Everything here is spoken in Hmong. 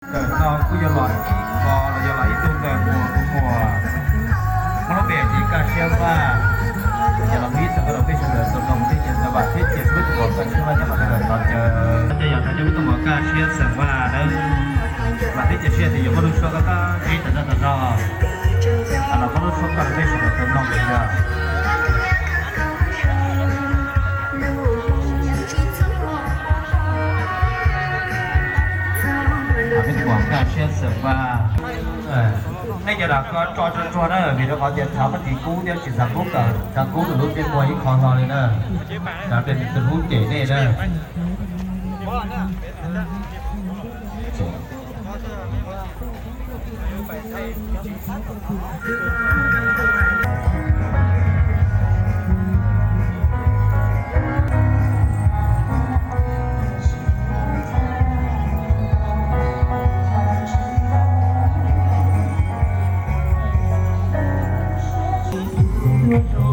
Ntawm no kuj yog los ib qho los yog los ib tug ntawm muam, muam muab lub npe tias Kaj Siab Vaj, yog los ib txhia rau peb sawv daws tau mloog thiab ces tau vam thiab cia siab tus muam Kaj Siab Vaj nyob rau sawv daws tau caw. Ces yog rau peb tus muam Kaj Siab Xeem Vaj na, vam thiab cia siab tias yuav muaj lub suab koj tab ntsib tau no tau no, los muaj lub suab koj rau peb sawv daws tau mloog li yog. Peb tus muam Kaj Siab Xeem Vaj, nej cov lam ko tso tso tso na, vim rau qhov tias thaum koj tsis kub thiab tsis xav kub kawm tsav kub nws lub ntsej muag ib qho hlo li na, nws hlub cem nej na.